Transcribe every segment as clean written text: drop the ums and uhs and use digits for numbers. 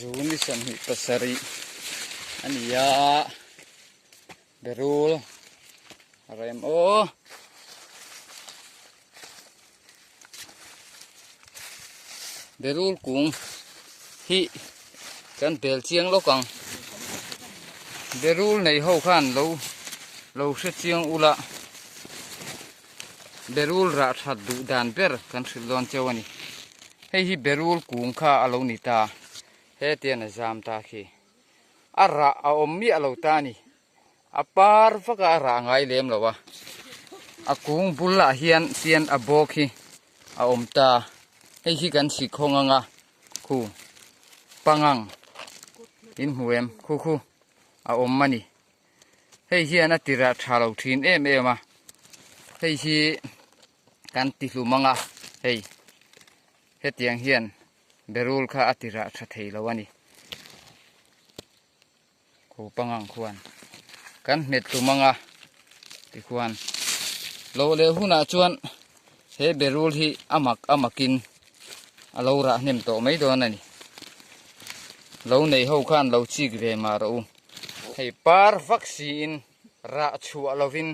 June ni 27 a ni a, berul a rem aw. Berul kung hi kan bel chiang lawk ang. Berul nei ho khan lo lo hre chiang ula berul rah that duh dan ber kan hrilh dawn cheu a ni. Hei hi berul kung kha a lo ni ta. Hetian a zam ta khi. A rah a awm miah lo ta a ni. A par vak a a rah ngai lem lo a. A kung bulah hian tian a bawk hi a awm ta. Hei hi kan chhik khawng ang a khu pangang in hmu em khu khu a awm a ni. Hei hian a tirah tha lo thin em em a. Hei hi kan ti hlum ang a hei hetiang hian berul kha a tirah tha thei lo a ni. Khu pangang khuan kan hmet tum anga tikhuan lo leh hunah chuan he berul hi a mak a makin a lo rah hnem tawh mai dawn a ni. Lo nei ho khan lo chik ve mah rawh u. Hei par vak siin rah chhuah lovin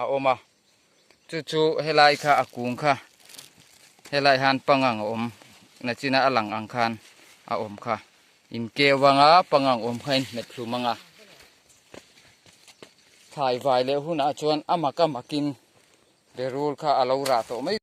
a awm a. Chu chu helai kha a kung kha helai han pangang a awm nachina a lang ang khan a awm kha inkeu anga pangang awm kha in hmet hlum anga thlai vai leh hunah chuan a mak a makin berul kha a lo rah tawh mai.